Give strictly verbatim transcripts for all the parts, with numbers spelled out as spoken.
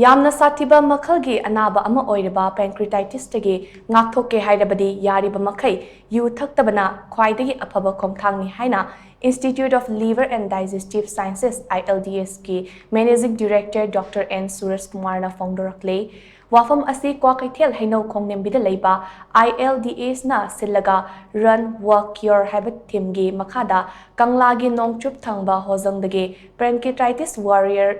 ꯌꯥꯝꯅ ꯁꯥꯊꯤꯕ ꯃꯈꯜꯒꯤ ꯑꯅꯥꯕ ꯑꯃ ꯑꯣꯏꯔꯤꯕ pancreatitis ꯇꯒꯤ ꯉꯥꯛꯊꯣꯛꯀꯦ ꯍꯥꯏꯔꯕꯗꯤ ꯌꯥꯔꯤꯕ ꯃꯈꯩ ꯌꯨ ꯊꯛꯇꯕꯅ ꯈ꯭ꯋꯥꯏꯗꯒꯤ ꯑꯐꯕ ꯈꯣꯡꯊꯥꯡꯅꯤ ꯍꯥꯏꯅ Institute of Liver and Digestive Sciences, I L D S ꯀꯤ Managing Director Doctor N ꯁꯨꯔꯖ ꯀꯨꯃꯥꯔꯅ ꯐꯣꯡꯗꯣꯔꯛꯂꯦ꯫ ꯋꯥꯐꯝ ꯑꯁꯤ ꯀ꯭ꯋꯥꯀꯩꯊꯦꯜ ꯍꯩꯅꯧ ꯈꯣꯡꯅꯦꯝꯕꯤꯗ ꯂꯩꯕ I L D S ꯅ ꯁꯤꯜꯂꯒ Run Walk Cure ꯍꯥꯏꯕ theme ꯒꯤ ꯃꯈꯥꯗ ꯀꯪꯂꯥꯒꯤ ꯅꯣꯡꯆꯨꯞ ꯊꯪꯕ ꯍꯣꯖꯪꯗꯒꯤ Pancreatitis Warrior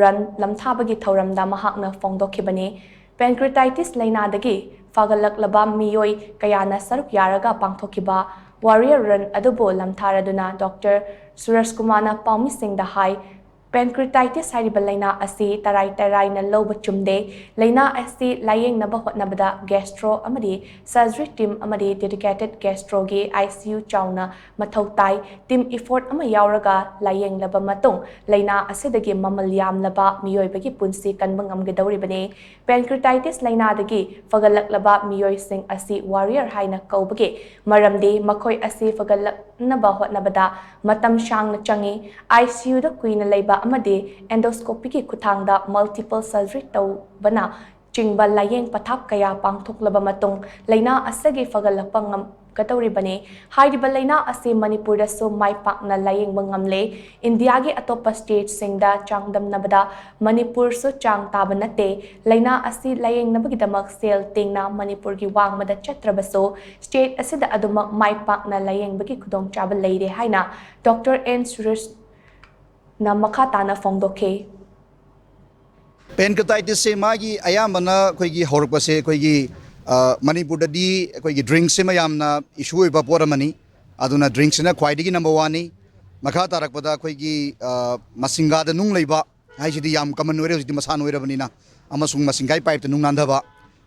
Run ꯂꯝꯊꯥꯕꯒꯤ ꯊꯧꯔꯝꯗ ꯃꯍꯥꯛꯅ ꯐꯣꯡꯗꯣꯛꯈꯤꯕꯅꯤ꯫ Pancreatitis ꯂꯥꯏꯅꯥꯗꯒꯤ ꯐꯒꯠꯂꯛꯂꯕ ꯃꯤꯑꯣꯏ ꯀꯌꯥꯅ ꯁꯔꯨꯛ ꯌꯥꯔꯒ ꯄꯥꯡꯊꯣꯛꯈꯤꯕ Warrior Run ꯑꯗꯨꯕꯨ ꯂꯝꯊꯥꯔꯗꯨꯅ ꯗꯣꯛꯇꯔ ꯁꯨꯔꯖ ꯀꯨꯃꯥꯔꯅ ꯄꯥꯎꯃꯤꯁꯤꯡꯗ ꯍꯥꯏ, Pancreatitis ꯍꯥꯏꯔꯤꯕ ꯂꯥꯏꯅꯥ ꯑꯁꯤ ꯇꯔꯥꯏ ꯇꯔꯥꯏꯅ ꯂꯧꯕ ꯆꯨꯝꯗꯦ꯫ ꯂꯥꯏꯅꯥ ꯑꯁꯤ ꯂꯥꯌꯦꯡꯅꯕ ꯍꯣꯠꯅꯕꯗ gastro ꯑꯃꯗꯤ surgery team ꯑꯃꯗꯤ dedicated gastro ꯒꯤ I C U ꯆꯥꯎꯅ ꯃꯊꯧ ꯇꯥꯏ꯫ Team effort ꯑꯃ ꯌꯥꯎꯔꯒ ꯂꯥꯌꯦꯡꯂꯕ ꯃꯇꯨꯡ, ꯂꯥꯏꯅꯥ ꯑꯁꯤꯗꯒꯤ ꯃꯃꯜ ꯌꯥꯝꯂꯕ ꯃꯤꯑꯣꯏꯕꯒꯤ ꯄꯨꯟꯁꯤ ꯀꯟꯕ ꯉꯝꯒꯗꯧꯔꯤꯕꯅꯤ꯫ Pancreatitis ꯂꯥꯏꯅꯥꯗꯒꯤ ꯐꯒꯠꯂꯛꯂꯕ ꯃꯤꯑꯣꯏꯁꯤꯡ ꯑꯁꯤ Warrior ꯍꯥꯏꯅ ꯀꯧꯕꯒꯤ ꯃꯔꯝꯗꯤ ꯃꯈꯣꯏ ꯑꯁꯤ ꯐꯒꯠꯂꯛꯅꯕ ꯍꯣꯠꯅꯕꯗ ꯃꯇꯝ ꯁꯥꯡꯅ ꯆꯪꯏ꯫ I C U ꯗ ꯀꯨꯏꯅ ꯂꯩꯕ ꯑꯃꯗꯤ endoscopy ꯒꯤ ꯈꯨꯠꯊꯥꯡꯗ multiple surgery ꯇꯧꯕꯅ ꯆꯤꯡꯕ ꯂꯥꯌꯦꯡ ꯄꯊꯥꯞ ꯀꯌꯥ ꯄꯥꯡꯊꯣꯛꯂꯕ ꯃꯇꯨꯡ, ꯂꯥꯏꯅꯥ ꯑꯁꯤꯒꯤ ꯐꯒꯠꯂꯛꯄ ꯉꯝꯒꯗꯧꯔꯤꯕꯅꯤ꯫ ꯍꯥꯏꯔꯤꯕ ꯂꯥꯏꯅꯥ ꯑꯁꯤ ꯃꯅꯤꯄꯨꯔꯗꯁꯨ ꯃꯥꯏ ꯄꯥꯛꯅ ꯂꯥꯌꯦꯡꯕ ꯉꯝꯂꯦ꯫ ꯏꯟꯗꯤꯌꯥꯒꯤ ꯑꯇꯣꯞꯄ state ꯁꯤꯡꯗ ꯆꯥꯡꯗꯝꯅꯕꯗ ꯃꯅꯤꯄꯨꯔꯁꯨ ꯆꯥꯡ ꯇꯥꯕ ꯅꯠꯇꯦ꯫ ꯂꯥꯏꯅꯥ ꯑꯁꯤ ꯂꯥꯌꯦꯡꯅꯕꯒꯤꯗꯃꯛ ꯁꯦꯜ ꯇꯦꯡꯅ ꯃꯅꯤꯄꯨꯔꯒꯤ ꯋꯥꯡꯃꯗ ꯆꯠꯇ꯭ꯔꯕꯁꯨ, state ꯑꯁꯤꯗ ꯑꯗꯨꯃꯛ ꯃꯥꯏ ꯄꯥꯛꯅ ꯂꯥꯌꯦꯡꯕꯒꯤ ꯈꯨꯗꯣꯡꯆꯥꯕ ꯂꯩꯔꯦ ꯍꯥꯏꯅ ꯗꯣꯛꯇꯔ ꯑꯦꯟ ꯁꯨꯔꯦꯁꯅ ꯃꯈꯥ ꯇꯥꯅ ꯐꯣꯡꯗꯣꯛꯈꯤ꯫ Pancreatitis ꯁꯦ ꯃꯥꯒꯤ ꯑꯌꯥꯝꯕꯅ ꯑꯩꯈꯣꯏꯒꯤ ꯍꯧꯔꯛꯄꯁꯦ ꯑꯩꯈꯣꯏꯒꯤ, ꯑ, ꯃꯅꯤꯄꯨꯔꯗꯗꯤ ꯑꯩꯈꯣꯏꯒꯤ drinks ꯁꯤꯃ ꯌꯥꯝꯅ issue ꯑꯣꯏꯕ ꯄꯣꯠ ꯑꯃꯅꯤ꯫ ꯑꯗꯨꯅ drinks ꯁꯤꯅ ꯈ꯭ꯋꯥꯏꯗꯒꯤ number one ꯅꯤ꯫ ꯃꯈꯥ ꯇꯥꯔꯛꯄꯗ ꯑꯩꯈꯣꯏꯒꯤ, ꯑ, ꯃꯁꯤꯡꯒꯥꯗ ꯅꯨꯡ ꯂꯩꯕ ꯍꯥꯏꯁꯤꯗꯤ ꯌꯥꯝ common ꯑꯣꯏꯔꯦ ꯍꯧꯖꯤꯛꯇꯤ, ꯃꯁꯥꯟꯅ ꯑꯣꯏꯔꯕꯅꯤꯅ꯫ ꯑꯃꯁꯨꯡ ꯃꯁꯤꯡꯒꯥꯏ pipe ꯇ ꯅꯨꯡ ꯅꯥꯟꯊꯕ꯫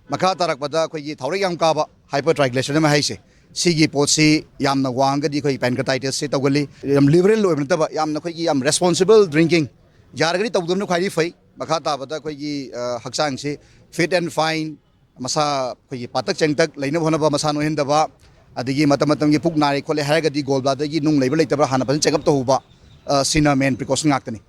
ꯃꯈꯥ ꯇꯥꯔꯛꯄꯗ ꯑꯩꯈꯣꯏꯒꯤ ꯊꯥꯎꯔꯦꯛ ꯌꯥꯝ ꯀꯥꯕ, hypertriglyceridemia ꯍꯥꯏꯁꯦ, ꯁꯤꯒꯤ ꯄꯣꯠꯁꯤ ꯌꯥꯝꯅ ꯋꯥꯡꯉꯒꯗꯤ ꯑꯩꯈꯣꯏ pancreatitis ꯁꯤ ꯇꯧꯒꯜꯂꯤ꯫ ꯌꯥꯝ liberal ꯑꯣꯏꯕ ꯅꯠꯇꯕ, ꯌꯥꯝꯅ ꯑꯩꯈꯣꯏꯒꯤ ꯌꯥꯝ responsible drinking, ꯌꯥꯔꯒꯗꯤ ꯇꯧꯗꯕꯅ ꯈ꯭ꯋꯥꯏꯗꯒꯤ ꯐꯩ꯫ ꯃꯈꯥ ꯇꯥꯕꯗ ꯑꯩꯈꯣꯏꯒꯤ, ꯑ, ꯍꯛꯆꯥꯡꯁꯤ fit and fine, ꯃꯁꯥ ꯑꯩꯈꯣꯏꯒꯤ ꯄꯥꯇꯛ ꯆꯦꯡꯇꯛ ꯂꯩꯅꯕ ꯍꯣꯠꯅꯕ, ꯃꯁꯥ ꯅꯣꯏꯍꯟꯗꯕ, ꯑꯗꯒꯤ ꯃꯇꯝ ꯃꯇꯝꯒꯤ ꯄꯨꯛ ꯅꯥꯔꯦ ꯈꯣꯠꯂꯦ ꯍꯥꯏꯔꯒꯗꯤ gall bladder ꯒꯤ ꯅꯨꯡ ꯂꯩꯕ꯭ꯔꯥ ꯂꯩꯇꯕ꯭ꯔꯥ ꯍꯥꯟꯅ ꯐꯖꯅ check up ꯇꯧꯍꯧꯕ, ꯑ, ꯁꯤꯅ main precaution ꯉꯥꯛꯇꯅꯤ꯫